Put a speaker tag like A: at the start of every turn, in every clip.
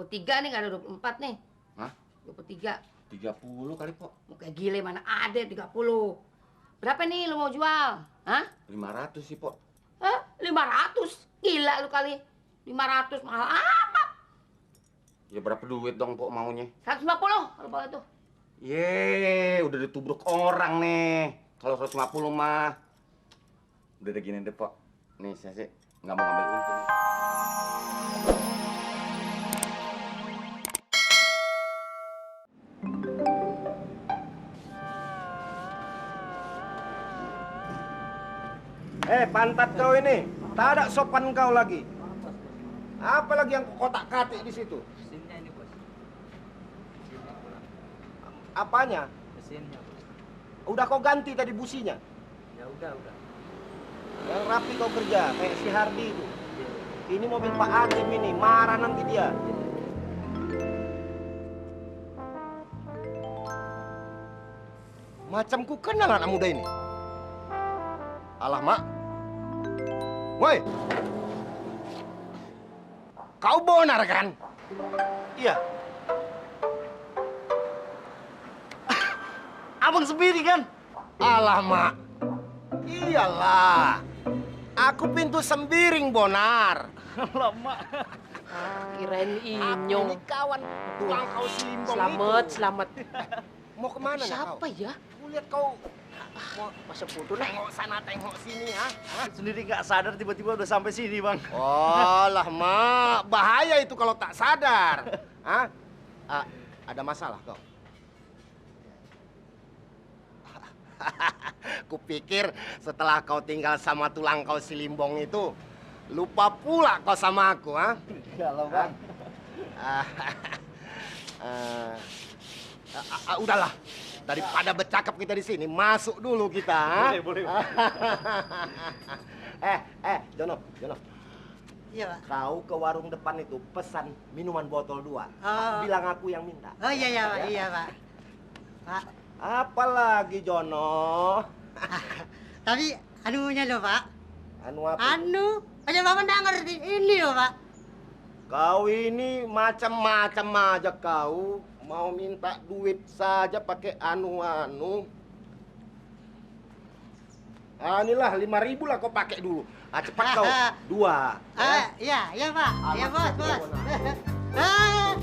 A: 23 nih, nggak ada 24 nih.
B: Hah?
A: 23.
B: 30 kali, Pok.
A: Mau kayak gile mana ada 30. Berapa nih lu mau jual? Hah?
B: 500 sih, Pok.
A: Hah? 500? Gila lu kali. 500 mahal amat.
B: Ya berapa duit dong, Pok, maunya?
A: 150 kalau boleh tuh.
B: Udah ditubruk orang nih. Kalau 150 mah. Udah gini deh, Pok. Nih, saya sih nggak mau ngambil untung.
C: Pantat kau ini, tak ada sopan kau lagi. Apalagi yang kotak-katik di situ?
D: Mesinnya ini, Bos.
C: Apanya?
D: Mesinnya, Bos.
C: Udah kau ganti tadi businya?
D: Ya udah.
C: Yang rapi kau kerja, kayak si Hardi itu.
D: Iya.
C: Ini mobil Pak Hakim ini, marah nanti dia. Macam ku kenal anak muda ini. Alah, Mak. Woi. Kau bonar kan?
D: Iya. Abang sendiri kan?
C: Alah, Mak. Iyalah. Aku pintu sembiring, Bonar.
D: Lama.
A: Kirain
C: Aku
A: Inyong.
C: ini kawan tulang kau simbong
A: Selamat,
C: itu.
A: selamat.
C: Mau kemana nak
A: Siapa
C: kau?
A: ya?
C: Aku lihat kau mau
A: Masa bodoh lah.
C: tengok sana, tengok sini, ha?
D: Sendiri nggak sadar tiba-tiba udah sampai sini, Bang.
C: Oh lah, Mak. Bahaya itu kalau tak sadar. Hah? Ada masalah kau? Kupikir setelah kau tinggal sama tulang kau si Limbong itu, lupa pula kau sama aku, ha?
D: Kalau Bang.
C: Udahlah, daripada bercakap kita di sini, masuk dulu kita, ha?
D: Boleh.
C: Jono.
E: Iya, Pak.
C: Kau ke warung depan itu pesan minuman botol 2.
E: Oh.
C: Bilang aku yang minta.
E: Oh iya, Pak. Iya, Pak. Pak,
C: Apalagi Jono?
E: tapi anunya loh, Pak.
C: Anu apa?
E: Anu, aja Bapak nggak ngerti ini loh, Pak.
C: Kau ini macam-macam aja kau. Mau minta duit saja pakai anu-anu. Inilah 5.000 lah kau pakai dulu. Cepat kau. 2.
E: Iya, Pak. Iya,
C: Amat
E: Bos.
C: ya, Bonar.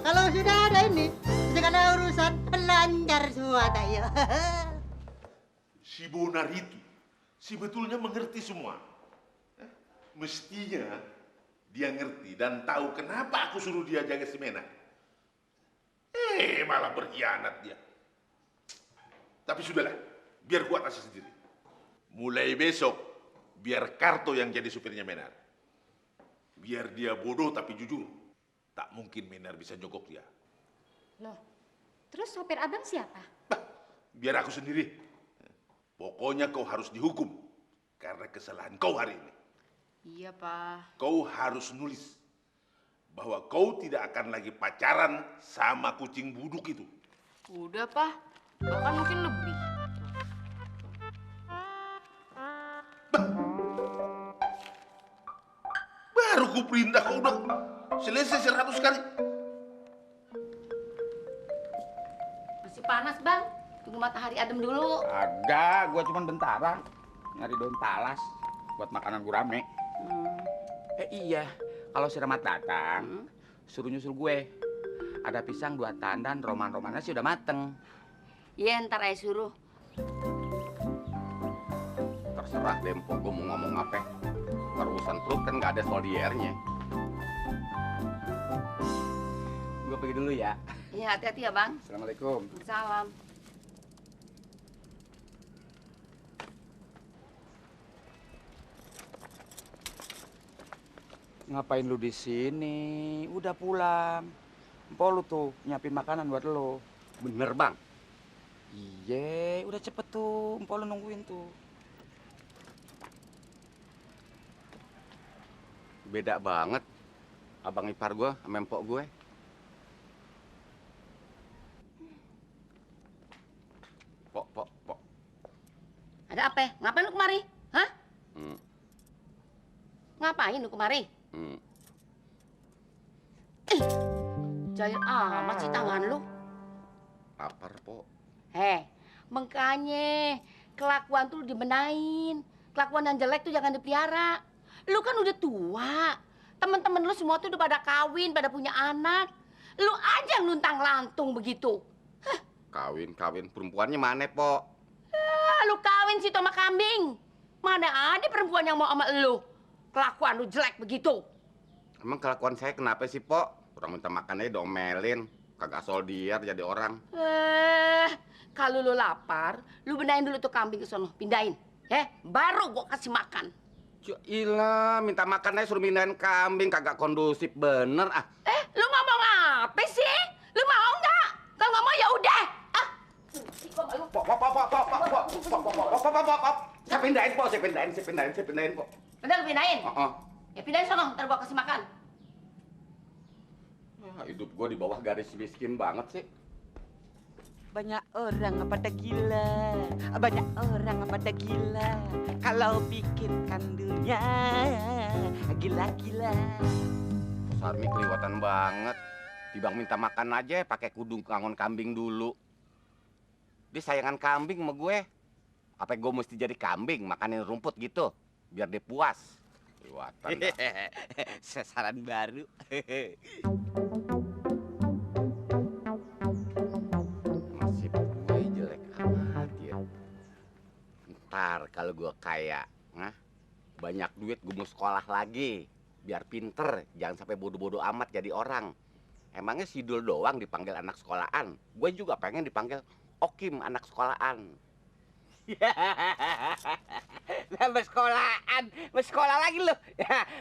E: Kalau sudah ada ini, jangan ada urusan lancar semua, tak ya.
F: Si Bonar itu sebetulnya mengerti semua. Mestinya dia ngerti dan tahu kenapa aku suruh dia jaga si Mena. Malah berkhianat dia. Tapi sudahlah, biar kuat aja sendiri. Mulai besok, biar Karto yang jadi supirnya Menar. Biar dia bodoh tapi jujur. Tak mungkin Menar bisa jogok dia.
G: Loh, terus sopir abang siapa?
F: Bah, biar aku sendiri. Pokoknya kau harus dihukum karena kesalahan kau hari ini.
A: Iya, Pak.
F: Kau harus nulis bahwa kau tidak akan lagi pacaran sama kucing buduk itu.
A: Udah, Pak. Bahkan mungkin lebih.
F: Baru ku perintah kau udah selesai 100 kali.
A: Masih panas, Bang. Tunggu matahari adem dulu.
B: Agak, gua cuma bentaran. Nyari daun talas buat makanan gurame. Iya, kalau si Rahmat datang, suruh nyusul gue. Ada pisang 2 tandan, roman-romannya sih udah mateng.
A: Iya, ntar aja suruh.
B: Terserah deh, mpok, gue mau ngomong apa. Urusan perut kan nggak ada soldiernya. Gue pergi dulu ya.
A: Iya, hati-hati ya, Bang.
B: Assalamualaikum.
A: Salam.
B: Ngapain lu di sini? Udah pulang. Empok lu tuh nyiapin makanan buat lo.
C: Bener, Bang.
B: Iya, udah cepet tuh. Empok lu nungguin tuh. Beda banget abang ipar gue sama empok gue. Pok.
A: Ada apa? Ngapain lu kemari? Hah?
B: Hmm.
A: Ngapain lu kemari?
B: Hmm.
A: jajalin amat sih tangan lu.
B: Lapar, Po.
A: Makanya kelakuan tuh dibenain. Kelakuan yang jelek tuh jangan dipelihara. Lu kan udah tua. Temen-temen lu semua tuh udah pada kawin, pada punya anak. Lu aja yang luntang-lantung begitu.
B: Kawin perempuannya mana, Po?
A: Lu kawin sih sama kambing. Mana ada perempuan yang mau sama lu? Kelakuan lu jelek begitu.
B: Emang kelakuan saya kenapa sih, Po? Orang minta makan aja domelin. Kagak soldier jadi orang.
A: Kalau lu lapar, lu benain dulu tuh kambing ke sono, pindahin. Baru gua kasih makan.
B: Ilah, minta makan aja suruh mindahin kambing, kagak kondusif bener ah.
A: Lu ngomong apa sih? Lu mau nggak? Kalau nggak mau ya udah.
B: Saya pindahin, Po, saya pindahin, Po.
A: Udah lu pindahin?
B: Heeh.
A: Ya pindahin sono, ntar gua kasih makan.
B: Hidup gua di bawah garis miskin banget sih.
H: Banyak orang pada gila, banyak orang pada gila. Kalau pikirkan dunia, gila-gila.
B: Sarmi keliwatan banget. Dibang minta makan aja pakai kudu ngangon kambing dulu. Dia sayangan kambing sama gue. Apa gue mesti jadi kambing makanin rumput gitu biar dia puas. Keliwatan.
H: Sasaran baru.
B: Nasib gue jelek amat ya. Ntar kalau gue kaya, banyak duit gue mau sekolah lagi. Biar pinter, jangan sampai bodoh-bodoh amat jadi orang. Emangnya Sidul doang dipanggil anak sekolahan? Gue juga pengen dipanggil Okim anak sekolahan.
H: Bersekolah lagi loh.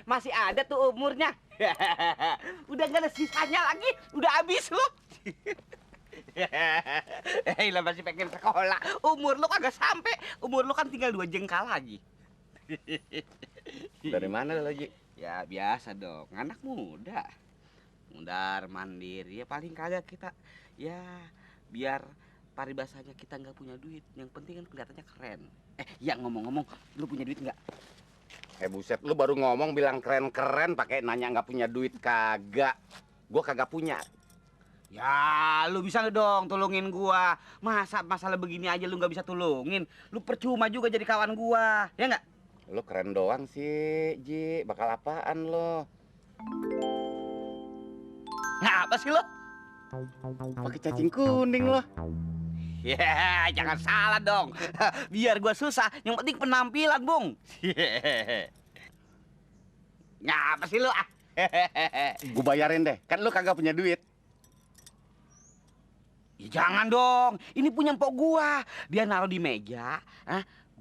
H: Masih ada tuh umurnya. Udah gak ada sisanya lagi, udah habis lu. Lah masih pengen sekolah. Umur lu kagak sampai. Umur lu kan tinggal 2 jengkal lagi.
B: Dari mana lo, Ji?
H: Ya biasa dong, anak muda. Mundar mandiri ya paling kagak kita. Ya biar paribasanya kita nggak punya duit. Yang penting kan kelihatannya keren. Ya ngomong-ngomong, lu punya duit nggak?
B: Buset, lu baru ngomong bilang keren-keren pakai nanya nggak punya duit kagak. Gua kagak punya.
H: Ya, lu bisa dong tolongin gua. Masa masalah begini aja lu nggak bisa tolongin? Lu percuma juga jadi kawan gua, ya nggak?
B: Lu keren doang sih, Ji. Bakal apaan lo?
H: Ngapa sih lo?
B: Pakai cacing kuning lo.
H: Ya, jangan salah dong. Biar gua susah, yang penting penampilan, Bung. Ngapa sih lo?
B: Gua bayarin deh. Kan lu kagak punya duit.
H: Ya, jangan dong. Ini punya empok gua. Dia naruh di meja,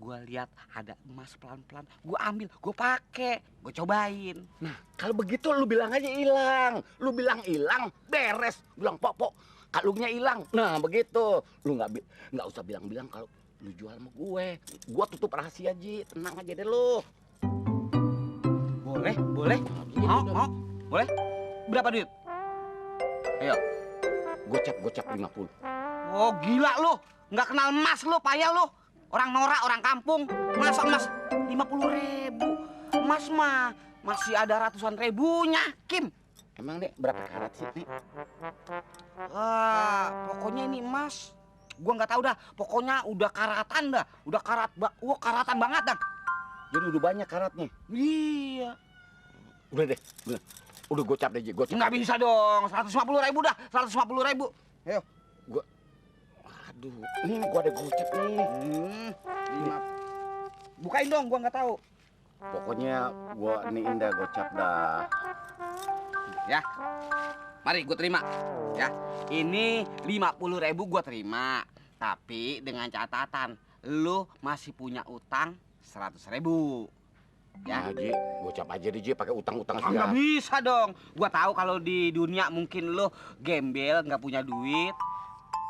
H: gua lihat ada emas pelan-pelan, gua ambil, gua pakai, gua cobain.
B: Nah, kalau begitu lu bilang aja hilang. Lu bilang hilang, beres. Bilang pok, kalungnya hilang. Nah, begitu. Lu nggak usah bilang-bilang kalau lu jual sama gue. Gua tutup rahasia, Ji. Tenang aja deh lu.
H: Boleh? Mau? Boleh? Berapa duit? Ayo.
B: Gocap 50.
H: Oh, gila lu. Nggak kenal emas lu, payah lu. Orang norak, orang kampung. Masa emas 50.000? Emas mah masih ada ratusan ribunya, Kim.
B: Emang nih berapa karat sih nih?
H: Pokoknya ini emas. Gua nggak tahu dah. Pokoknya udah karatan dah. Udah karatan banget dah.
B: Jadi udah banyak karatnya.
H: Iya.
B: Udah deh, udah gocap deh, Ji. Gocap.
H: Nggak bisa dong. 150.000 dah. 150.000. Ayo.
B: Aduh, ini gua ada gocap nih.
H: Bukain dong, gua nggak tahu.
B: Pokoknya gua iniin dah gocap dah.
H: Ya. Mari gua terima. Ya. Ini 50.000 gua terima. Tapi dengan catatan, lu masih punya utang 100.000. Ya,
B: Ji, gocap aja deh, Ji, pakai utang-utang
H: nggak
B: segala.
H: bisa dong. Gua tahu kalau di dunia mungkin lu gembel, nggak punya duit.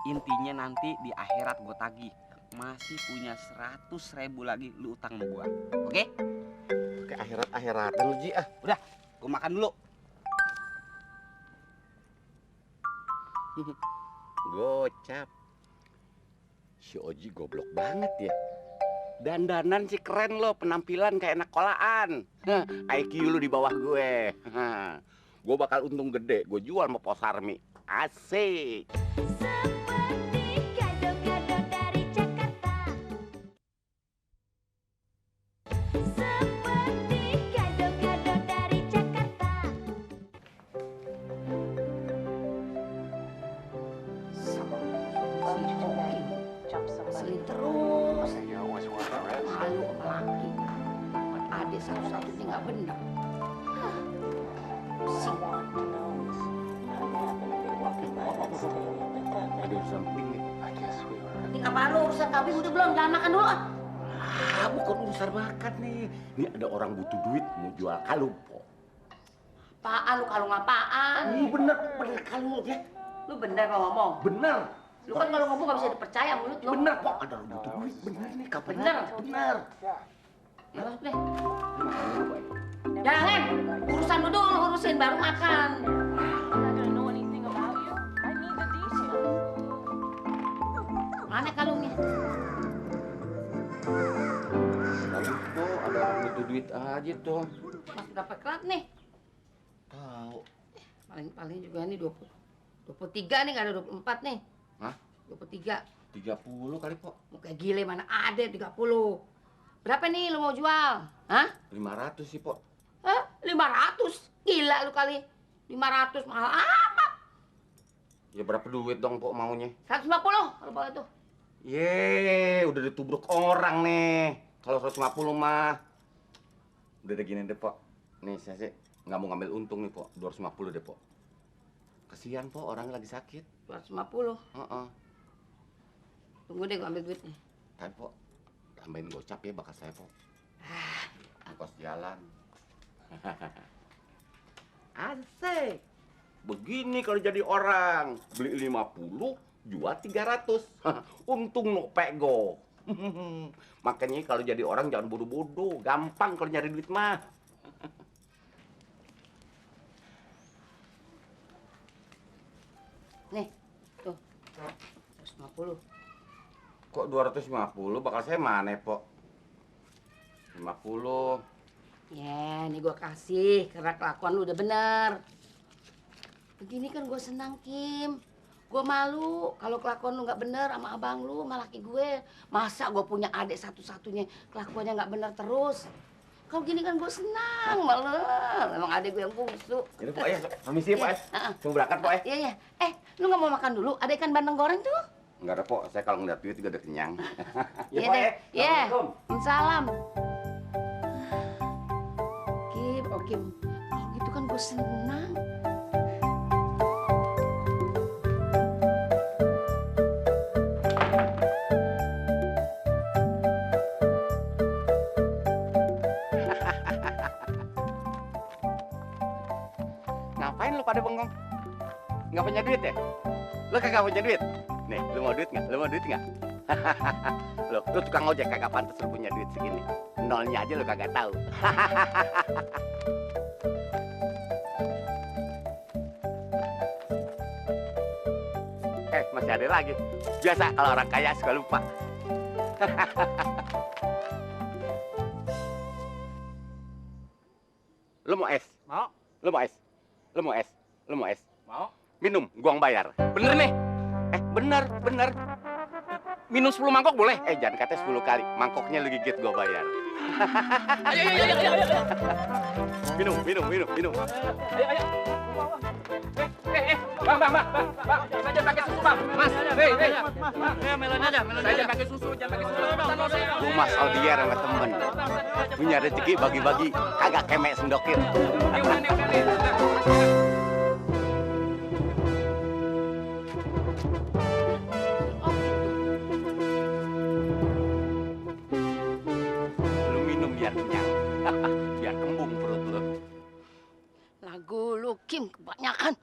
H: Intinya nanti di akhirat gue tagih masih punya 100.000 lagi lu utang sama gue, oke?
B: Pakai akhirat-akhiratan lu, Ji, ah.
H: Udah, gue makan dulu.
B: Gocap. Si Oji goblok banget ya. Dandanan sih keren lo, penampilan kayak anak kolaan. IQ lu di bawah gue. Gue bakal untung gede, gue jual sama Pos Sarmi.
C: Asik.
I: Seperti gado-gado dari Jakarta. Seperti gado-gado dari Jakarta.
A: Selin terus. Malu sama laki. Adik satu-satunya nggak benar. Pusing.
C: Ada urusan penting nih.
A: Penting apaan lu? Urusan kawin udah belum? Jangan makan dulu.
C: Ah, bukan urusan makan nih. Ini ada orang butuh duit mau jual kalung, Po.
A: Apaan lu kalung apaan?
C: Bener kalung ya.
A: Lu bener kalau ngomong.
C: Bener.
A: Lu kan kalau ngomong gak bisa dipercaya mulut lu.
C: Bener, Po. Ada orang butuh duit. Bener nih, kapan?
A: Bener.
C: Bener.
A: Ya masuk deh. Jangan, urusan lu dulu, urusin baru makan. Mana kalungnya?
C: Kalung, Po. Ada orang butuh duit aja tuh.
A: Mas berapa kerat nih?
C: Tahu.
A: Paling juga ini 23 nih, gak ada 24 nih.
C: Hah?
A: 23.
C: 30 kali, Po.
A: Mau kayak gile mana ada 30. Berapa nih lu mau jual? Hah?
C: 500 sih, Po.
A: Hah? 500? Gila lu kali. 500 mahal amat.
C: Ya berapa duit dong, Po, maunya?
A: 150 kalau boleh tuh.
C: Ye, udah ditubruk orang nih. Kalau 150 mah. Udah deh gini deh, Po. Nih, saya sih nggak mau ngambil untung nih, Po. 250 deh, Po. Kasihan, Po, orangnya lagi sakit.
A: 250.
C: Heeh.
A: Tunggu deh gua ambil duitnya.
C: Tapi, Po, tambahin gocap ya bakal saya, Po. Kos jalan. Asik. Begini kalau jadi orang. Beli 50, jual 300. Untung no pego. Makanya kalau jadi orang jangan bodoh-bodoh. Gampang kalau nyari duit mah.
A: Nih, tuh. 250.
C: Kok 250? Bakal saya mana, Po? 50.
A: Ya, nih gua kasih karena kelakuan lu udah bener. Begini kan gua senang, Kim. Gua malu kalau kelakuan lu nggak bener sama abang lu, sama laki gue. Masa gua punya adik satu-satunya kelakuannya nggak bener terus? Kalau gini kan gua senang malah. Emang adik gue yang bungsu.
C: Ini, Po, ya. Permisi, Po, ya. Tunggu berangkat, Po, ya.
A: Iya, iya. Lu nggak mau makan dulu? Ada ikan bandeng goreng tuh?
C: Enggak ada, Po. Saya kalau ngeliat duit juga udah kenyang.
A: Iya deh. Iya. Salam. Kim, oh Kim. Kalau gitu kan gue senang.
C: Ngapain lu pada bengong? Nggak punya duit ya? Lu kagak punya duit? Nih, lu mau duit nggak? Lu mau duit nggak? Lu tukang ojek kagak pantas lu punya duit segini. Nolnya aja lu kagak tahu. Masih ada lagi. Biasa kalau orang kaya suka lupa. Lu mau es?
D: Mau.
C: Lu mau es? Lu mau es? Lu mau es?
D: Mau.
C: Minum, gua yang bayar.
H: Bener nih.
C: Bener.
H: Minum 10 mangkok boleh?
C: Jangan kata 10 kali. Mangkoknya lu gigit, gua bayar.
H: Ayo.
C: Minum.
H: Bang. Saya jangan pakai susu, Bang. Mas, melon aja. Saya jangan pakai susu,
C: Lu Mas Aldier sama temen. Punya rezeki bagi-bagi. Kagak kemek sendokir. Lu minum biar kenyang. Biar kembung perut lu.
A: Lagu lu Kim kebanyakan.